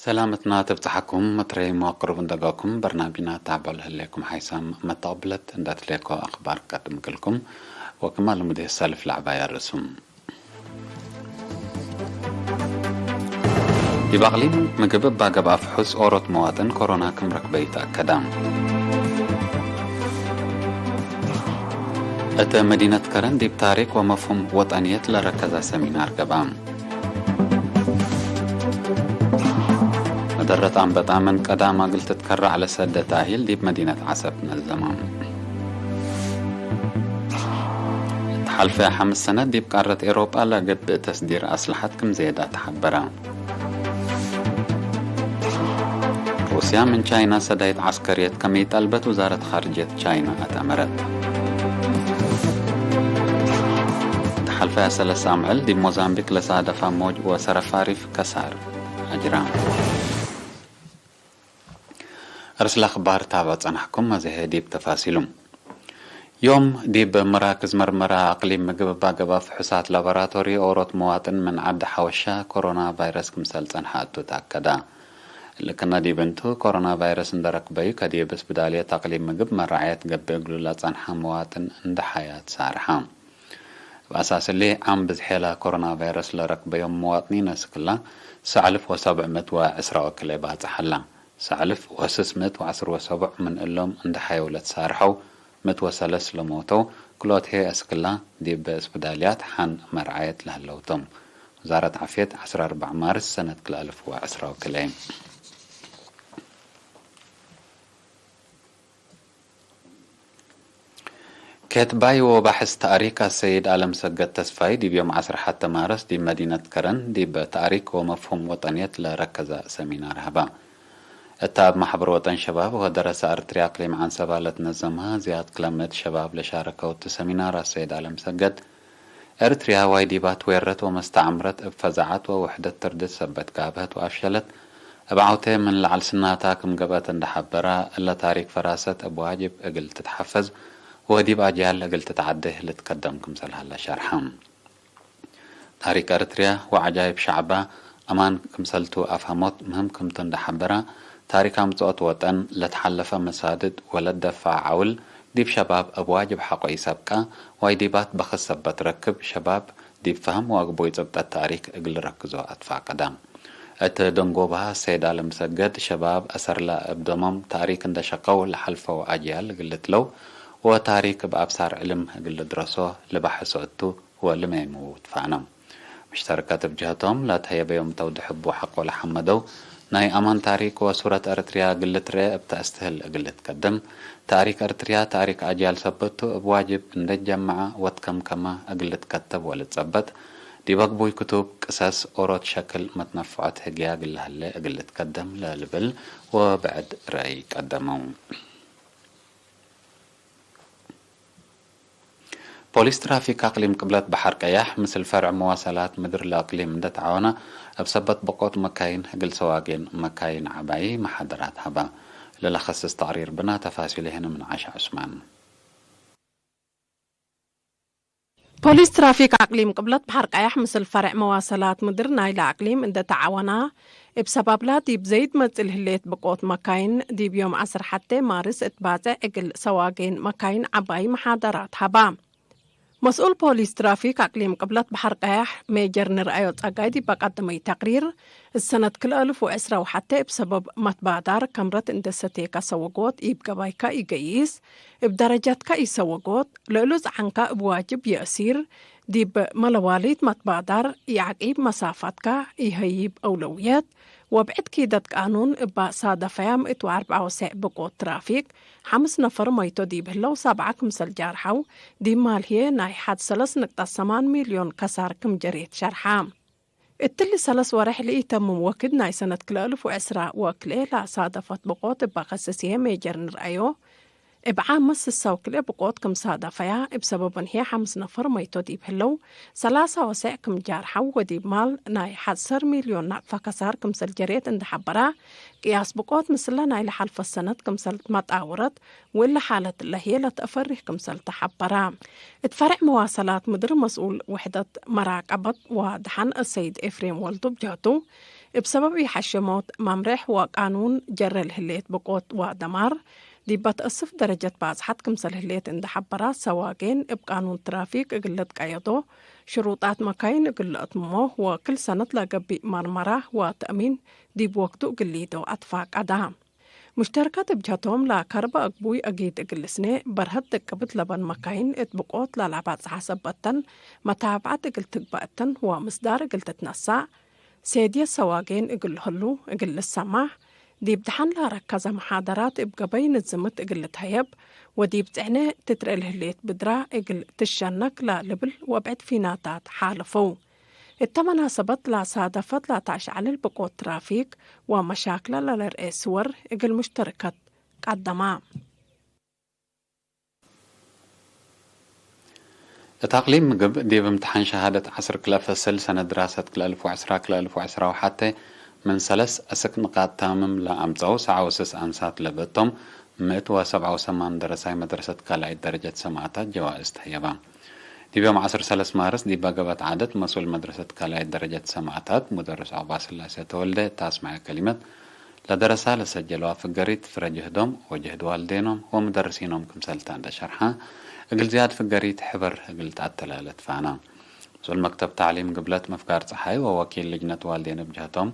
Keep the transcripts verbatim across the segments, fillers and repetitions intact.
ሰላመትና ትብጽሐኩም፣ መትረይ መዋቅሩብ እንደጋኩም፣ በርናቢና ታብዕ ለህሌኩም ሓይሳም መተቅብለት እንደ ትሌኮ አኽባር ቀድም እግልኩም፣ ወክማ ልሙድ ሰልፍ ለዐባይ አርእሱም። ዲብ አቅሊም ምግብ እባ ገብአ ፍሑስ ኦሮት መዋጥን ኮሮና ክም ረክበዩ ተአከደ። እት መዲነት ከረን ዲብ ታሪክ ወመፍሁም ወጠንየት ለረከዘ ሰሚናር ገብአ። መደረት አንበጣ ምን ቀዳማ እግል ትትከረዕ ለሰደ ተእሂል ዲብ መዲነት ዐሰብ ነዘመ። እት ሐልፈ ሐምስ ሰነት ዲብ ቃረት ኤሮጳ ለገብእ ተስዲር አስለሐት ክም ዜዳ ተሐበረ። ሩስያ ምን ቻይና ሰዳይት ዐስከርየት ከም ኢጠልበት ውዛረት ኻርጅየት ቻይና አትአመረት። እት ሐልፈ ሰለስ አምዕል ዲብ ሞዛምቢክ ለሳደፋ ሞጅ ወሰረፋሪፍ ከሳር አጅራ። እርስ ለአኽባር ታብዕ ጸናሕኩም፣ አዜ ህዬ ዲብ ተፋሲሉ። ዮም ዲብ መራክዝ መርመራ አቅሊም ምግብ እባ ገብአ ፍሑሳት ላቦራቶሪ ኦሮት መዋጥን ምን ዐድ ሐወሻ ኮሮና ቫይረስ ክምሰል ጸንሐ እቱ ተአከደ። እሊ ክነ ዲብ እንቱ፣ ኮሮና ቫይረስ እንደ ረክበዩ ከዲብ እስብዳልየት አቅሊም ምግብ መራዐየት ገብእ እግሉ ለጸንሐ መዋጥን እንደ ሐያት ሳርሐ። እብ አሳስ እሊ፣ ዓም ብዝሔ ለኮሮና ቫይረስ ለረክበዮም መዋጥኒን እስክላ፣ ሰዕ አልፍ ወሰብዕ ምእት ወዕስራ ወክልኤ ባጽሕ ዐላ። ሰዕ አልፍ ወስስ ምእት ወዐስር ወሰቡዕ ምን እሎም እንደ ሐየው ለትሳርሐው፣ ምእት ወሰለስ ለሞተው፣ ክልኦት ህዬ እስክላ ዲብ እስብዳልያት ሐን መርዓየት ለህለው ቶም። ውዛረት ዓፍየት፣ ዐስራ አርበዕ ማርስ ሰነት ክልኤ አልፍ ወዐስራ ወክልኤ። ኬትባይ ወባሕስ ተእሪክ አሰይድ አለምሰገድ ተስፋይ ዲብ ዮም ዐስር ሐቴ ማርስ ዲብ መዲነት ከረን ዲብ ተእሪክ ወመፍሁም ወጠንየት ለረከዘ ሰሚናር ሀበ። እተ እብ ማሕበር ወጠን ሸባብ ወደረሰ አርትርያ አቅሊም ዐንሰባ ለትነዘመ ዝያድ ክለ ምእት ሸባብ ለሻረከው እቱ ሰሚናር አሰይድ አለምሰገድ፣ ኤርትርያ ዋይ ዲባት ዌረት ወመስተዕምረት እብ ፈዛዐት ወውሕደት ትርድት ሰበት ጋብሀት ወአፍሸለት፣ እብ ዐውቴ ምን ለዐል ስናታ ክም ገብአት እንደ ሐበረ፣ እለ ታሪክ ፈራሰት እብ ዋጅብ እግል ትትሐፈዝ ወዲብ አጅያል እግል ትትዐዴ ልትከደም ክምሰል ሀለ ሸርሐ። ታሪክ ኤርትርያ ወዐጃይብ ሸዕባ አማን ክምሰልቱ አፍሀሞት ምህም ክምቱ እንደ ሐበረ፣ ታሪክ አምጽኦት ወጠን ለትሐለፈ መሳድድ ወለትደፈዐ ዐውል ዲብ ሸባብ እብ ዋጅብ ሐቆ ኢሰብቀ፣ ዋይ ዲባት በክስ ሰበት ረክብ ሸባብ ዲብ ፈህም ወአግቡይ ጽብጠት ታሪክ እግል ልረክዞ አትፋቀደ። እት ደንጎብሀ ሰይድ አለምሰገድ፣ ሸባብ አሰርለ እብ ደሞም ታሪክ እንደ ሸቀው ለሐልፈው አጅያል እግል ልትለው ወታሪክ እብ አብሳር ዕልም እግል ልድረሶ ልበሐሶ እቱ ወልሜሙ ትፋነ። መሽተረከት እብ ጀህቶም ለተህየበዮም ተውድሕ እቡ ሐቆ ለሐመደው ናይ አማን ታሪክ ወሱረት ኤረትርያ እግል ልትርኤ እብ ተአስትህል እግል ልትከድም፣ ታሪክ ኤረትርያ ታሪክ አጅያል ሰበት ቱ፣ እብ ዋጅብ እንዴ ጀመዐ ወትከምከመ እግል ልትከተብ ወልትጸበጥ፣ ዲብ አግቡይ ክቱብ፣ ቅሰስ፣ ኦሮት ሸክል መትነፍዖት ህግያ እግል ለሀሌ እግል ልትከደም ለልብል ወብዕድ ረአይ ቀደመው። ፖሊስ ትራፊክ አቅሊም ቅብለት በሐር ቀያሕ ምስል ፈርዕ መዋሰላት ምድር ለአቅሊም እንደ ተዓወነ፣ እብ ሰበት ብቆት መካይን እግል ሰዋጌን መካይን ዐባዪ መሓደራት ሀበ። ለለከስስ ተቅሪር ብነ፣ ተፋሲሉ ህነ ምን ዓሻ ዑስማን። ፖሊስ ትራፊክ አቅሊም ቅብለት በሐር ቀያሕ ምስል ፈርዕ መዋሰላት ምድር ናይለ አቅሊም እንደ ተዓወና፣ እብ ሰባብላ ዲብ ዘይድ መጽእ ለህሌት ብቆት መካይን፣ ዲብ ዮም ዐስር ሐቴ ማርስ እት ባጽዕ እግል ሰዋጌን መካይን ዐባዪ መሓደራት ሀባ። መስኡል ፖሊስ ትራፊክ አቅሊም ቅብለት በሐር ቀያሕ ሜጀር ንርአዮ ጸጋይ ዲብ አቀደመዩ ተቅሪር፣ እት ሰነት ክልኤ አልፍ ወዕስራ ወሐቴ እብ ሰበብ መትባዳር ከምረት እንደ ሰቴከ ሰወጎት፣ ኢብ ገባይከ ኢገይስ፣ እብ ደረጃትከ ኢሰወጎት፣ ለእሉ ጸዓንከ እብ ዋጅብ ይአሲር፣ ዲብ መለዋሊት መትባዳር፣ ኢዐቂብ መሳፈትከ ኢሀይብ አውለውየት፣ ወብዕድ ኪደት ቃኑን እበ ሳደፈያ ምእት ወአርበዕ ወሰዕ ብቆት ትራፊክ፣ ሐምስ ነፈር መይቶ ዲብ ህለው፣ ሰብዐ ክምሰል ጃርሐው፣ ዲብ ማል ህዬ ናይ ሐድ ሰለስ ንቅጠት ሰማን ሚልዮን ከሳር ክም ጀሬት ሸርሐ። እትሊ ሰለስ ወሬሕ ለኢተምም ወክድ ናይ ሰነት ክልኤ አልፍ ወዕስራ ወክልኤ ለአሳደፈት ብቆት እበ ከሰስየ ሜጀር ንርአዮ፣ እብ ዓመት ስሳ ወክልኤ ብቆት ክም ሳደፈያ፣ እብ ሰበበን ህዬ ሐምስ ነፈር መይቶ ዲብ ህለው፣ ሰላሳ ወሰዕ ክም ጃርሐው ወዲብ ማል ናይ ሐድ ሰር ሚልዮን ናቅፈ ከሳር ክምሰል ጀሬት እንደ ሐበራ፣ ቅያስ ብቆት ምስለ ናይ ለሐልፈት ሰነት ክምሰል ትመጣወረት፣ ወእለ ሓለት ለህዬ ለተአፈሪህ ክምሰል ተሐበራ። እት ፈርዕ መዋሰላት ምድር መስኡል ውሕደት መራቀበት ወደሐን አሰይድ ኤፍሬም ወልዱ ብጀህቱ፣ እብ ሰበብ ኢሐሸሞት መምሬሕ ወቃኑን ጀረ ለህሌት ብቆት ወደማር፣ ዲበ ተአስፍ ደረጀት ባጽሐት ክምሰል ህሌት እንዴ ሐበራ፣ ሰዋጌን እብ ቃኑን ትራፊክ እግል ልትቀየዶ፣ ሽሩጣት መካይን እግል ለአትምሞ ወክል ሰነት ለገብእ መርመራ ወተእሚን ዲብ ወቅቱ እግል ሊዶ አትፋቀዳ። ሙሽተረከት እብ ጀህቶም፣ ለከርበ አግቡይ አጊድ እግል ልስኔ፣ በርሀት ድቅብት ለበን መካይን እት ብቆት ለለአባጽሐ ሰበተን፣ መታብዐት እግል ትግበእ እተን ወምስዳር እግል ትትነሳእ፣ ሴድየት ሰዋጌን እግል ህሉ እግል ልሰማዕ፣ ዲብ ደሐን ለአረከዘ መሓደራት እብ ገበይ ንዝምት እግል ልትሀየብ ወዲብ ጽዕነ ትትርኤ ለህሌት ብድራ እግል ትሸነክ ለልብል ወብዕድ ፊናታት ሓለፈው። እተ መናሰበት ለሳደፈት ለተአሸዕልል ብቆት ትራፊክ ወመሻክለ ለልርኤ ስወር እግል ሙሽተረከት ቀደማ። እት አቅሊም ምግብ ዲብ እምትሓን ሸሃደት ዐስር ክለ ፈስል ሰነ ድራሰት ክለ አልፍ ወዐስራ ክለ አልፍ ወዐስራ ወሐቴ ምን ሰለስ አስክ ንቃጥ ታምም ለአምጸው ሰብዓ ወስስ አንሳት ለብእቶም ምእት ወሰብዓ ወሰማን ደረሳይ መድረሰት ካልኣይት ደረጀት ሰማእታት ጀዋእዝ ተህየባ። ዲብ ዮም ዐስር ሰለስ ማርስ ዲብ ገበት ዓደት መስኡል መድረሰት ካልኣይት ደረጀት ሰማእታት ሙደርስ ዐቅባስላሴ ተወልደ እት አስመዐ ከሊመት፣ ለደረሳ ለሰጀለዋ ፍገሪት ፍረ ጅህዶም ወጅህድ ዋልዴኖም ወሙደርሲኖም ክምሰል ተ እንዴ ሸርሐ፣ እግል ዝያድ ፍገሪት ሕበር እግል ተአተላለ ትፋና። መስኡል መክተብ ተዕሊም ግብለት ምፍጋር ጸሓይ ወወኪል ልጅነት ዋልዴን እብ ጀህቶም፣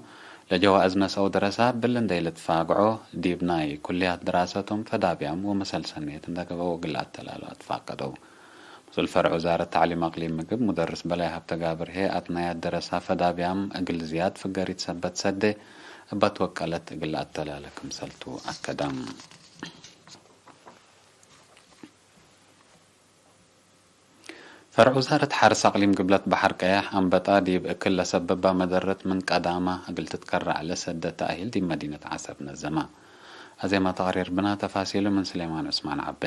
ለጀዋእዝ ነስአው ደረሳ እብል እንዴ ልትፋግዖ፣ ዲብ ናይ ኩልያት ድራሰቶም ፈዳብያም ወመሰል ሰኔት እንዴ ገብአው እግል ለአተላሉ አትፋቀደው። መስኡል ፈርዕ ውዛረት ተዕሊም አቅሊም ምግብ ሙደርስ በላይ ሀብተጋብር ህዬ፣ አትናያት ደረሳ ፈዳብያም እግል ዝያድ ፍገሪት ሰበት ሰዴ እበ ትወቀለት እግል ለአተላለ ክምሰልቱ አከደም። ፈርዕ ውዛረት ሐርስ አቅሊም ግብለት በሐር ቀያሕ አንበጣ ዲብ እክል ለሰብባ መደረት ምን ቀዳማ እግል ትትከረዕ ለሰደ ተአሂል ዲብ መዲነት ዐሰብ ነዘማ። አዜመ ተቅሪር ብና፣ ተፋሲሉ ምን ስሌማን ዑስማን ዐቤ።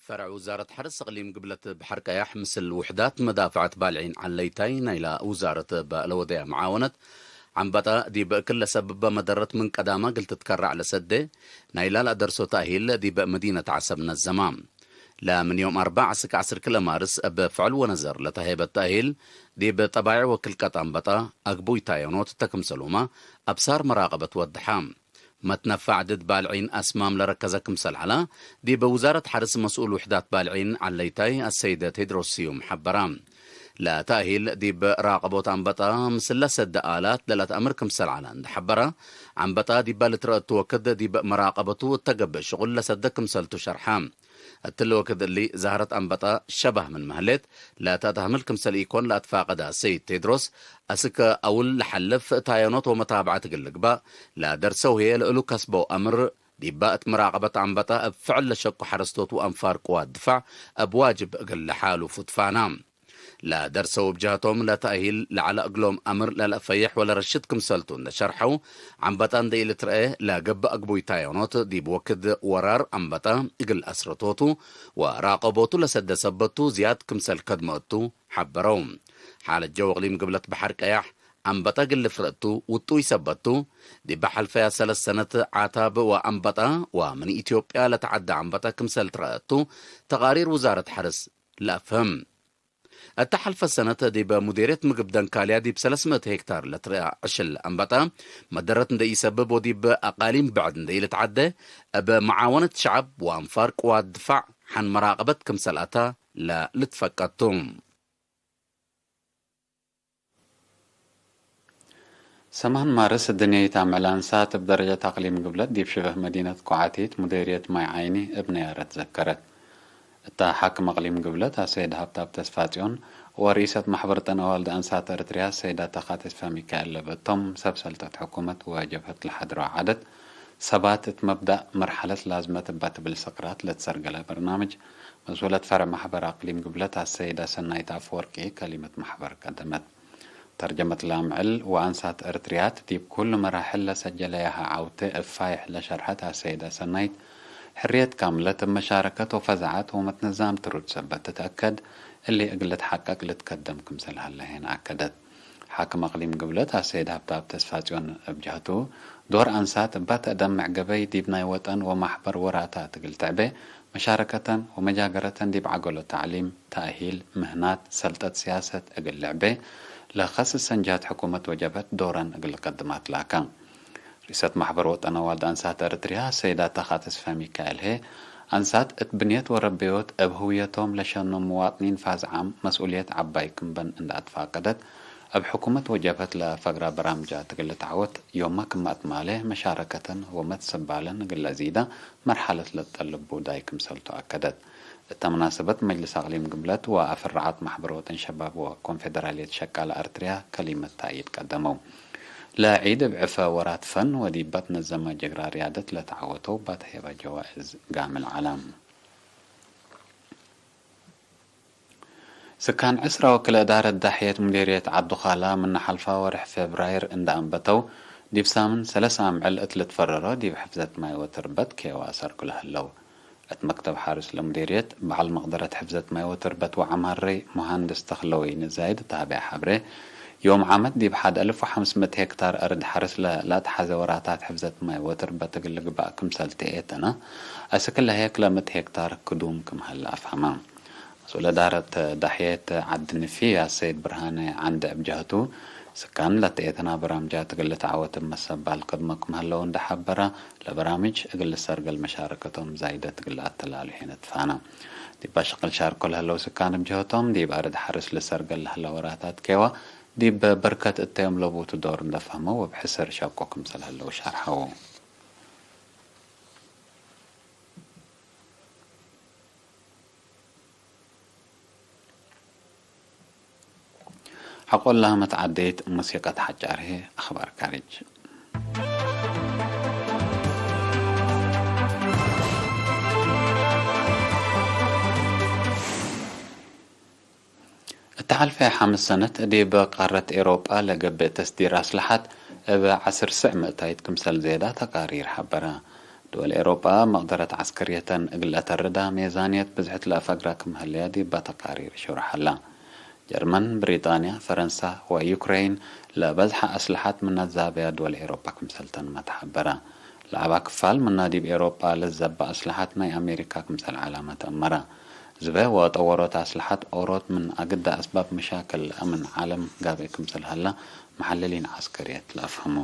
ፈርዕ ውዛረት ሐርስ እቅሊም ግብለት በሐር ቀያሕ ምስል ውሕዳት መዳፍዐት ባልዒን ዐለይታይ ናይላ ውዛረት እበ ለወደያ መዓወነት፣ ዐንበጣ ዲብ እክል ለሰብበ መደረት ምን ቀዳመ እግል ትትከረዕ ለሰዴ ናይላ ለአደርሶ ተእሂል ዲብ መዲነት ዐሰብ ነዘማ። ለምን ዮም አርበዕ አስክ ዐስር ክለ ማርስ እብ ፍዕል ወነዘር ለተሀይበት ተእሂል፣ ዲብ ጠባይዕ ወክልቀት አንበጣ አግቡይ ታየኖት እተ ክምሰልሁመ አብሳር መራቀበት ወድሐ። መትነፋዕ ድድ ባልዒን አስማም ለረከዘ ክምሰል ዐለ፣ ዲብ ውዛረት ሐርስ መስኡል ውሕዳት ባልዒን ዐለይታይ አሰይደ ቴድሮስ ስዩም ሐበረ። ለተእሂል ዲብ ራቀቦት አንበጣ ምስለ ሰደ አላት ለለትአምር ክምሰል ዐለ እንዴ ሐበረ፣ አንበጣ ዲበ ልትረአ እቱ ወክድ ዲብ መራቀበቱ እተ ገብእ ሽቁል ለሰደ ክምሰልቱ ሸርሐ። እትሊ ወክድ እሊ ዛህረት አንበጣ ሸባህ ምን መህሌት ለተአትሀምል ክምሰል ኢኮን ለአትፋቀደ አሰይድ ቴድሮስ፣ አስክ አውል ለሐልፍ ታየኖት ወመታብዐት እግል ልግባእ ለደርሰው ህዬ ለእሉ ከስበው አምር ዲበ እት መራቀበት አንበጣ እብ ፍዕል ለሸቁ ሐረስቶት ወአንፋር ቅዋት ድፋዕ እብ ዋጅብ እግል ለሓሉፉ ትፋና። ለደርሰው እብ ጀህቶም ለተእሂል ለዐለ እግሎም አምር ለለአፈየሕ ወለረሽድ ክምሰልቱ እንዴ ሸርሐው፣ አንበጣ እንዴ ኢልትረኤ ለገብእ አግቡይ ታየኖት ዲብ ወክድ ወራር አንበጣ እግል አስረቶቱ ወራቀቦቱ ለሰደ ሰበቱ ዝያድ ክምሰል ከድመ እቱ ሐበረው። ሓለት ጀው እቅሊም ግብለት በሐር ቀያሕ አንበጣ እግል ልፍረእ እቱ ውጡይ ሰበት ቱ፣ ዲበ ሐልፈያ ሰለስ ሰነት ዓታብ ወአንበጣ ወምን ኢትዮጵያ ለተዐደ አንበጣ ክምሰል ትረአ እቱ ተቃሪር ውዛረት ሐርስ ለአፍህም። እተ ሐልፈ ሰነት ዲብ ሙዴርየት ምግብ ደንካልያ ዲብ ሰለስ ምእት ሄክታር ለትረአ ዕሽል አንበጣ መደረት እንደ ኢሰብብ ወዲብ አቃሊም ብዕድ እንደ ኢልትዓደ እብ መዓወነት ሸዐብ ወአንፋር ቅዋት ድፋዕ ሐን መራቀበት ክምሰል አታ ለልትፈቀድ ቱ። ሰማን ማርስ፣ እድንያይት አምዕል አንሳት እብ ደረጀት አቅሊም ግብለት ዲብ ሽበህ መዲነት ኮዓቲት ሙዴርየት ማይ ዓይኒ እብ ነያረት ዘከረት። እተ ሓክም አቅሊም ግብለት አሰይድ ሀብታብ ተስፋጽዮን ወርኢሰት ማሕበር ጠን አዋልድ አንሳት ኤረትርያ አሰይዳ ተካ ተስፋሚካኤል ለብእቶም፣ ሰብ ሰልጠት ሕኩመት ወጀብሀት ለሐድሮ ዐደት ሰባት እት መብዳእ መርሐለት ላዝመት እባ ትብል ሰቅራት ለትሰርገለ በርናምጅ፣ መስኡለት ፈርዕ ማሕበር አቅሊም ግብለት አሰይዳ ሰናይት አፈወርቂ ከሊመት ማሕበር ቀደመት። ተርጀመት ለአምዕል ወአንሳት ኤረትርያት ዲብ ኩሉ መራሕል ለሰጀለያሀ ዐውቴ እብ ፋይሕ ለሸርሐት አሰይዳ ሰናይት፣ ሕርየት ካምለት እብ መሻረከት ወፈዛዐት ወመትነዛም ትሩድ ሰበት ትትአከድ፣ እሊ እግል ልትሐቀቅ ልትከደም ክምሰል ሀለ ሄን አከደት። ሓክም አቅሊም ግብለት አሰይድ ሀብተአብ ተስፋጽዮን እብ ጀህቱ፣ ዶር አንሳት እባ ተአደምዕ ገበይ ዲብ ናይ ወጠን ወማሕበር ወራታት እግል ትዕቤ፣ መሻረከተን ወመጃገረተን ዲብ ዐገሎ ተዕሊም፣ ተእሂል፣ ምህናት፣ ሰልጠት ሲያሰት እግል ልዕቤ፣ ለከስሰን ጀሀት ሕኩመት ወጀብሀት ዶረን እግል ልቀድም አትላከ። ርኢሰት ማሕበር ወጠን አዋልድ አንሳት ኤረትርያ ሰይድ አታካትስ ፈሚካኤል ህዬ፣ አንሳት እት ብንየት ወረበዮት እብ ህውየቶም ለሸኑ ምዋጥኒን ፋዝ ዓም መስኡልየት ዐባይ ክም በን እንዴ አትፋቀደት፣ እብ ሕኩመት ወጀብሀት ለፈግራ በራምጃት እግል ልትዐወት፣ ዮመ ክም አትማሌ መሻረከተን ወመትሰባለን እግል ለዚዳ መርሐለት ለትጠልብ ቡዳይ ክምሰልቱ አከደት። እተ መናሰበት መጅልስ አቅሊም ግብለት ወአፍራዓት ማሕበር ወጠን ሸባብ ወኮንፌደራልየት ሸቃለ አርትርያ ከሊመት ተእይድ ቀደመው። ለዒድ እብ ዕፈ ወራት ፈን ወዲብ ባትነዘመ ጀግራ ርያደት ለተዐወተው ባትሄበ ጀዋእዝ ጋምል ዐለ። ስካን ዕስራ ወክልኤ እዳረት ዳሕየት ሙዲርየት ዐዱ-ካላ ምነ ሐልፋ ወርሕ ፌብራይር እንዴ አንበተው፣ ዲብ ሳምን ሰለስ አምዕል እት ልትፈረሮ ዲብ ሕፍዘት ማይ ወትርበት ኬዋ አሰርኩ ለህለው። እት መክተብ ሐርስ ለሙዲርየት በዐል መቅደረት ሕፍዘት ማይ ወትርበት ወዐማሬ ሙሀንድስ ተክለወይኒ ዛይድ እት ሀብያ ሐብሬ፣ ዮም ዓመት ዲብ ሐድ አልፍ ወሐምስ ምእት ሄክታር አርድ ሐርስ ለለአትሐዜ ወራታት ሕፍዘት ማይ ወትርበት እግል ልግባእ ክምሰል ተኤተነ፣ አስክ ለሀ ክለ ምእት ሄክታር ክዱም ክም ሀለ አፍሀመ። መስኡል እዳረት ዳሕየት ዐዲ ንፊ አሰይድ ብርሃነ ዐንደ እብ ጀህቱ፣ ስካን ለተኤተና በራምጃት እግል ልትዐወት እብ መሰባል ቅድመ ክም ሀለው እንዴ ሐበረ፣ ለበራምጅ እግል ልሰርገል መሻረከቶም ዛይደት እግል ለአተላሉ ሄነ ትፋነ። ዲብ ሸቅል ሻርኮ ለህለው ስካን እብ ጀህቶም፣ ዲብ አርድ ሐርስ ልሰርገል ለህለ ወራታት ኬዋ፣ ዲብ በርከት እተዮም ለቡቱ ዶር እንዴ ፈህመው፣ ወእብ ሕስር ሸቁ ክምሰል ህለው ሸርሐው። ሐቆ ላመት ዐደይት ሙሲቀት ሐጫር ህዬ አኽባር ካርጅ። እት ሐልፈ ሐምስ ሰነት ዲብ ቃረት ኤሮጳ ለገብእ ተስዲር አስለሐት እብ ዐስር ስዕ ምእታይት ክምሰል ዜዳ ተቃሪር ሐበረ። ድወል ኤሮጳ መቅደረት ዐስከርየተን እግል ለተርዳ ሜዛንየት ብዝሕት ለአፈግራ ክም ህለየ ዲበ ተቃሪር ሽሩሕ ሀላ። ጀርመን፣ ብሪጣንያ፣ ፈረንሳ ወዩክሬን ለበዝሐ አስለሐት ምነ ዛብያ ድወል ኤሮጳ ክምሰልተን መትሐበረ። ለአባ ክፋል ምና ዲብ ኤሮጳ ለዘበ አስለሐት ናይ አሜሪካ ክምሰል ዐላመት አመረ። ዝበ ወጠወሮት አስለሐት ኦሮት ምን አግደ አስባብ መሻክል አምን ዐለም ጋብእ ክምሰል ሀላ መሐልሊን ዐስከርየት ለአፍሀሙ።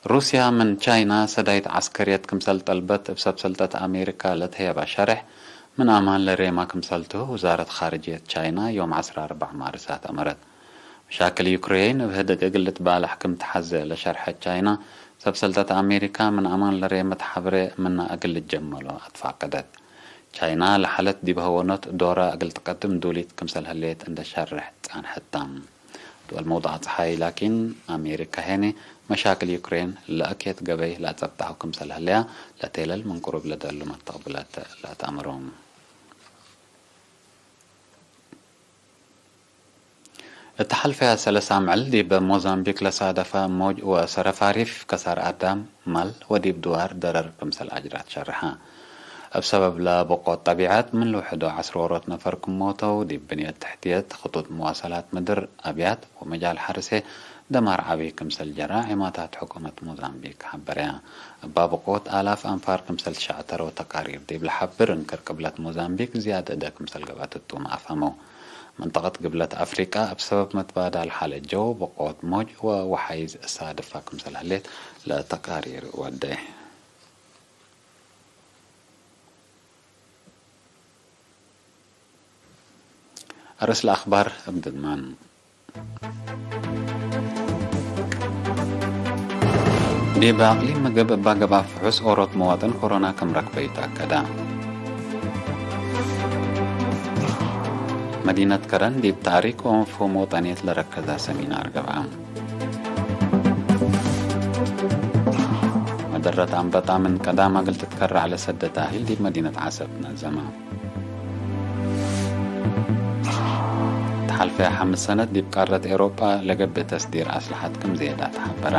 ሩስያ ምን ቻይና ሰዳይት ዐስከርየት ክምሰል ጠልበት እብ ሰብ ሰልጠት አሜሪካ ለተህየበ ሸሬሕ ምን አማን ለሬማ ክምሰልቱ ውዛረት ኻርጅየት ቻይና ዮም ዐስራ አርበዕ ማርሳት አመረት። መሻክል ዩክሬን እብ ህድግ እግል ልትባለሕ ክም ተሐዜ ለሸርሐት ቻይና፣ ሰብ ሰልጠት አሜሪካ ምን አማን ለሬመት ሐብሬ ምነ እግል ልትጀመሎ አትፋቀደት። ቻይና ለሐለት ዲብ ሀወኖት ዶራ እግል ትቀድም ዱሊት ክምሰል ህሌት እንዴ ሸርሕ ጸንሐት ተ። ድወል መውደዐ ጸሓይ ላኪን፣ አሜሪካ ሄኒ መሻክል ዩክሬን ለአኬት ገበይ ለአጸብጠሁ ክምሰል ህለያ፣ ለቴለል ምን ቅሩብ ለደሉ መተቅብለት ለአትአምሩ። እት ሐልፈያ ሰለስ አምዕል ዲብ ሞዛምቢክ ለሳደፈ ሞጅ ወሰረፋሪፍ ከሳር አዳም፣ ማል ወዲብ ድዋር ደረር ክምሰል አጅራት ሸርሐ። እብ ሰበብ ለብቆት ጠቢዐት ምን ልውሕዶ ዐስር ዎሮት ነፈር ክም ሞተው፣ ዲብ ብንየት ተሕትየት፣ ክጡጥ መዋሰላት ምድር፣ አብያት ወመጃል ሐርሴ ደማር ዐቢ ክምሰል ጀረ ዔማታት ሕኩመት ሞዛምቢክ ሐበረያ። እባ ብቆት አላፍ አንፋር ክምሰል ትሸዕተረው ተቃሪር ዲብ ለሐብር፣ እንክር ቅብለት ሞዛምቢክ ዝያድ እደ ክምሰል ገብአት እቱመ አፍሀመው። መንጠቀት ግብለት አፍሪቃ እብ ሰበብ መትባዳል ሓለት ጀው ብቆት ሞጅ ወወሓይዝ ሳድፋ ክምሰል ህሌት ለተቃሪር ወዴ። አርእስ ለአክባር እብ ድማን። ዲብ አቅሊም ምግብ እባ ገብአ ፍሑስ ኦሮት መዋጥን ኮሮና ክም ረክበዩ ተአከደ። መዲነት ከረን ዲብ ታሪክ ወመፍሁም ወጠንየት ለረከዘ ሰሚናር ገብአ። መደረት አንበጣ ምን ቀዳም እግል ትትከረዕ ለሰደ ተእሂል ዲብ መዲነት ዐሰብ ትነዘመ። ተሐልፈየ ሐምስ ሰነት ዲብ ቃረት ኤሮጳ ለገብእ ተስዲር አስለሐት ክም ዝየዳ ተሐበረ።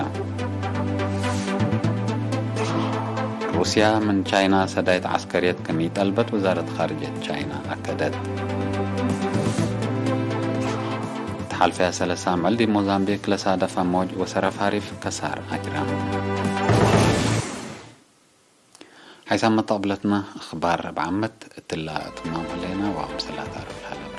ሩስያ ምን ቻይና ሰዳይት ዐስከርየት ክም ኢጠልበት ውዛረት ኻርጅየት ቻይና አከደት። ተሐልፈየ ሰለስ አምዕል ዲብ ሞዛምቢክ ለሳደፈ ሞጅ ወሰረፋሪፍ ከሳር አጅረ። ሓይሳም መተቅብለትና፣ እክባር እብ ዓመት እትላ እትማም ህሌና ወአምሰላታ ርብል ሀላ።